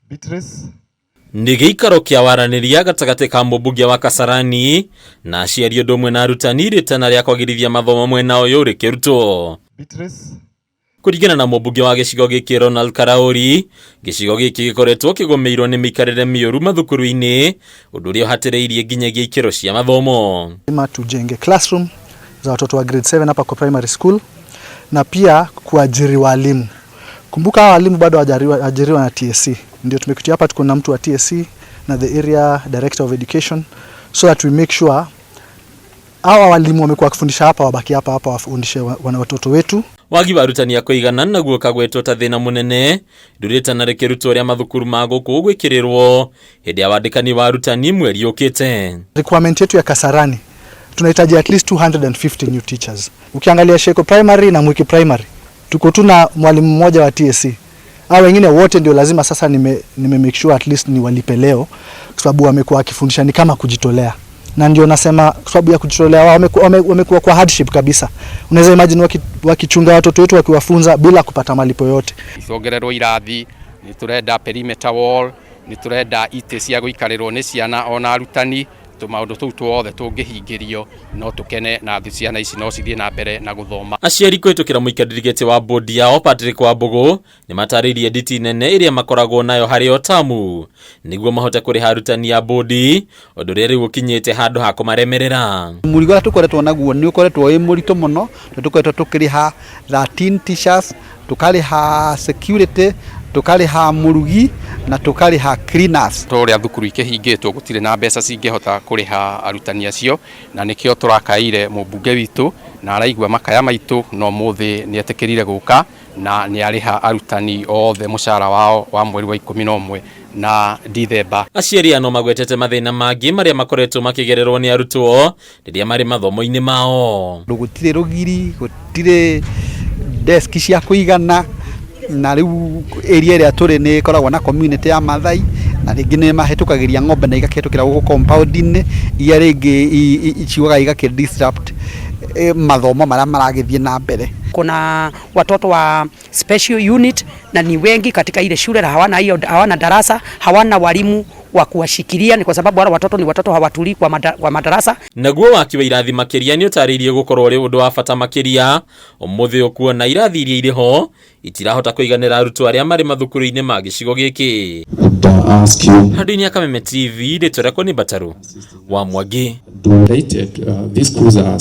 Beatrice. Nĩ gĩikaro kĩa waranĩria gatagatĩ ka mũmbunge wa Kasarani na aciari ũndũ ũmwe na arutani rĩtana rĩa kwagĩrithia mathomo mwena ũyũ rĩkĩrutwo. Beatrice. Kũringana na mũmbunge wa gĩcigo gĩkĩ Ronald Karauri, gĩcigo gĩkĩ gĩkoretwo kĩgũmĩirwo nĩ mĩikarĩre mĩũru mathukuru-inĩ, ũndũ ũrĩa ũhatĩrĩirie nginyagia ikĩro cia mathomo. Lazima tujenge classroom za watoto wa grade 7 hapa kwa primary school na pia kuajiri walimu. Kumbuka hawa walimu bado hawajaajiriwa na TSC. Ndio tumekutia hapa, tuko na mtu wa TSC na the area director of education so that we make sure hawa walimu wamekuwa wakifundisha hapa wabaki hapa hapa wafundishe wana watoto wetu. Wagi wa arutani a kũigana naguo ũkagwetwo ta thĩna mũnene ndũrĩtana rĩkĩrutwo rĩa mathukuru ma gũkũ gwĩkĩrĩrwo hĩndĩ ya wandĩkani wa arutani mweri ũkĩte. Requirement yetu ya Kasarani tunahitaji at least 250 new teachers. Ukiangalia Sheko Primary na Mwiki Primary tuko tu na mwalimu mmoja wa TSC. Hao wengine wote ndio lazima sasa nime make sure at least ni walipe leo, kwa sababu wamekuwa wakifundisha ni kama kujitolea, na ndio nasema kwa sababu ya kujitolea wao wamekuwa kwa hardship kabisa. Unaweza imagine wakichunga watoto wetu wakiwafunza bila kupata malipo yote. Ciongererwo irathi, nĩ tũrenda perimeter wall, nĩ tũrenda itĩ cia gũikarĩrwo nĩ ciana ona arutani. Tũmaũndũ tũu tuothe tũngĩhingĩrio no tũkene na ciana ici no cithiĩ na mbere na gũthoma. Aciari kũhĩtũkĩra mũikarĩri gĩtĩ wa bodi yao Patrick Wambũgũ nĩ matarĩirie nditi nene ĩrĩa makoragwo nayo harĩ o tamu nĩguo mahote kũrĩha arutani a bodi, ũndũ ũrĩa rĩu ũkinyĩte handũ ha kũmaremerera. Mũrigo ũrĩa tũkoretwo naguo nĩ ũkoretwo wĩ mũritũ mũno, nĩ tũkoretwo tũkĩrĩha 13 teachers, tũkarĩha security, tũkarĩha mũrugi na tũkarĩha cleaners. Tũrĩa thukuru ikĩhingĩtwo gũtirĩ na mbeca cingĩhota kũrĩha arutani acio, na nĩkĩo tũrakaĩire mũmbunge witũ na araigua makaya maitũ na ũmũthĩ nĩ etĩkĩrire gũka na nĩ arĩha arutani othe mũcara wao wa mweri wa 11 na Dithemba. Aciari ano magwetete mathĩna mangĩ marĩa makoretwo makĩgererwo nĩ arutwo rĩrĩa marĩ mathomo-inĩ mao. Gũtirĩ rũgiri, gũtirĩ desk cia kũigana, na rĩu area ĩrĩa tũrĩ nĩ ĩkoragwo na community ya Mathai, na rĩngĩ nĩ mahĩtũkagĩria ng'ombe na igakĩhĩtũkĩra gũkũ compound-inĩ iria rĩngĩ ciugaga igakĩ disrupt mathomo marĩa maragĩthiĩ na mbere. Kuna watoto wa special unit na ni wengi katika ile shule na hawana hiyo, hawana darasa, hawana walimu wa kuwashikilia, ni kwa sababu wale watoto ni watoto hawatulii kwa madarasa. Naguo waki wa irathi makĩria nĩ ũtarĩirie gũkorwo ũrĩ ũndũ wa bata makĩria ũmũthĩ ũkuona irathi iria irĩ ho itirahota kũiganĩra arutwo arĩa marĩ mathukuru-inĩ ma gĩcigo gĩkĩ. Handũ-inĩ ya Kameme TV, rĩtwa rĩakwa nĩ Mbataru wa Mwangi. These schools are